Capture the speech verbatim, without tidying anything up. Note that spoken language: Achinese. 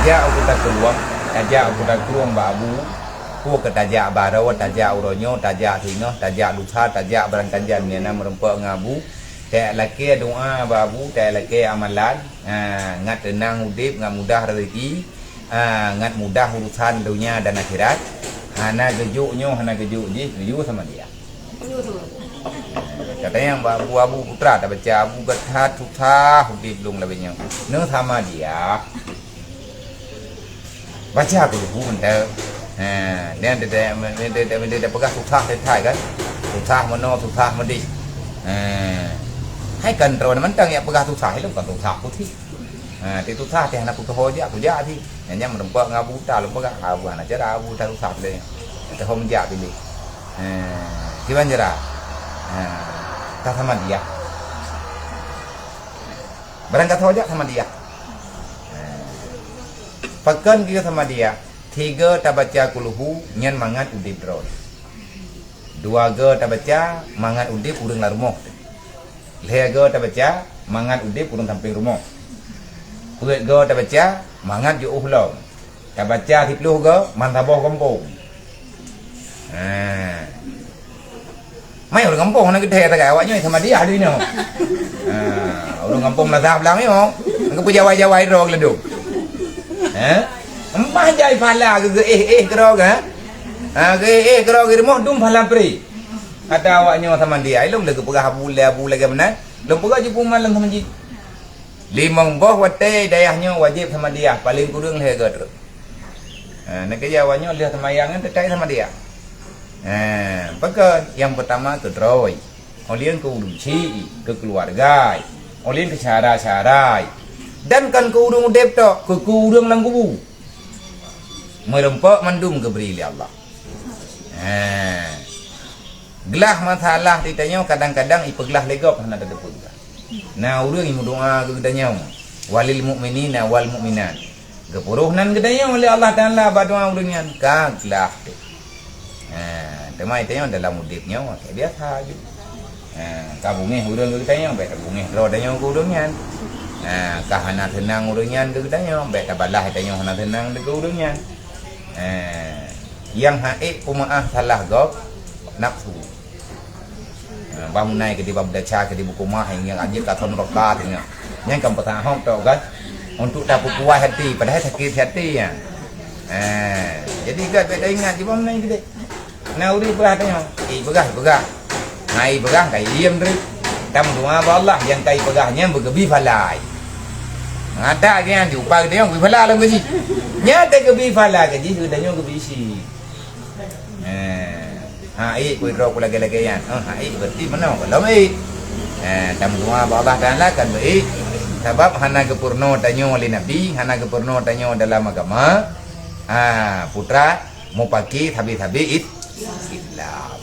Tajak u Kuta Krueng, tajak u Kuta Krueng bak Abu. Peue keu tajak baroe, tajak uroe nyoe, tajak singoh, tajak lusa, tajak barangkajan nyang na meurumpok ngon Abu. Tajak lakée doa bak Abu, tajak lakée amalan. Ha, ngat teunang udeb, ngat mudah rezeki, ha, ngat mudah urusan donya dan akhirat. Hana geujok nyoe, hana geujok jih, geuyue sama dia. Katanya bak Abu, Abu Putra, tabaca Abu gata susah udeb lôn lagée nyoe. Neu sama dia. Baca Kulhu mantong. Ha, dan dia, dia, dia, dia, dia, dia peugah susah tetai kan. Susah meunoe, susah meudeh. Ha. Hai kan droe mantong nyang peugah susah, ilong kan susah putih. Ha, ti susah ti hana peugah ho jak, kujak ti. Nyan nyang meurumpok ngon Abu Uta lom peugah, Abu hana cara, Abu Uta susah lé. Teuhom jak pilih. Ha, kiban cara. Ha, ka sama dia. Barang ka ho jak sama dia. Ha. Pakon keu sama dia. Tiga tabaca Kulhu nyan mangat udeb droe. Dua go tabaca mangat udeb ureuëng lam rumoh. Lhée go tabaca mangat udeb ureuëng sampéng rumoh. Peuet go tabaca mangat jiôh lom. Tabaca siplôh go man saboh gampông. Ha. Mai ureuëng gampông hana geuthée tagai awak nyoe sama dia di nyoe. Ha, ureuëng gampông meunasah blang nyoe. Engkau peujawai-jawai droe geuleudong. Ha? Empah jai phala geu-, geu-éh-éh keudroe, ha? Ha, geu-éh-éh keudroe geurumoh dum phala pri. Kata awak nyoe sama dia, ilong lé geupeugah Abu lé Abu lagée meunan. Lôn peugah jipeuman lam sama jih. Limong boh watée dayah nyoe wajéb sama dia, paléng kureueng lhée go treuk. Ha, neukeuja awak nyoe lheueh seumayang nyan teutai sama dia. Ha, pakon? Nyang peutama keu droe, olien keu ureuëng chik, keu keuluwarga, olien keu syedara-syedara. Dan kon keu ureuëng udeb tok, keu, keu ureuëng lam kubu. Meurumpok mandum geubri lé Allah. Ha. Glah masalah di tanyoe kadang-kadang ipeuglah lé gob hana tateupeugah. Na ureuëng meudoa keu geutanyoe, walil mu'minina wal mu'minat. Geupuroh nan geutanyoe lé Allah Taala bak doa ureuëng nyan ka glah teuh. Ha, teuma tanyoe dalam udeb nyoe ka biasa ju. Ha, ka beungéh ureuëng keu geutanyoe, bék tabeungéh droe tanyoe keu ureuëng nyan. Ha, ka hana seunang ureuëng nyan keu geutanyoe, bék tabalah tanyoe hana seunang keu ureuëng nyan. Ha, nyang ha'ék peumeu'ah salah gob nafsu. Ha, bah meunai keu di bab desya, keu di buku mah, nyang anjeuk ka thon roka teuh nyan. Nyang kan peusahong tok kan untuk tapeupuas hati, padahai sakét hati nyan. Ha, jadi gata bék taingat jih bah meunai keudeh. Na ureuëng peugah tanyoe, "Eh, peugah, peugah." Na ipeugah ka iem treuk. Tameudoa bak Allah nyang ka ipeugah nyan beugeubri phala. Mata nyan diupa geutanyoe geubri phala lom keu jih. Nyan teugeubri phala keu jih, geutanyoe geubri sie. Eh, ha, ék keu droe keu lagée-lagée nyan. Eh, ha, ék berarti meunoe gohlom ék. Eh, tameudoa bak Allah Taala kan beuék. Sabab hana geupeurunoe tanyoe lé Nabi, hana geupeurunoe tanyoe dalam agama. Ha, putra mupaki sabe-sabe it-, Islam.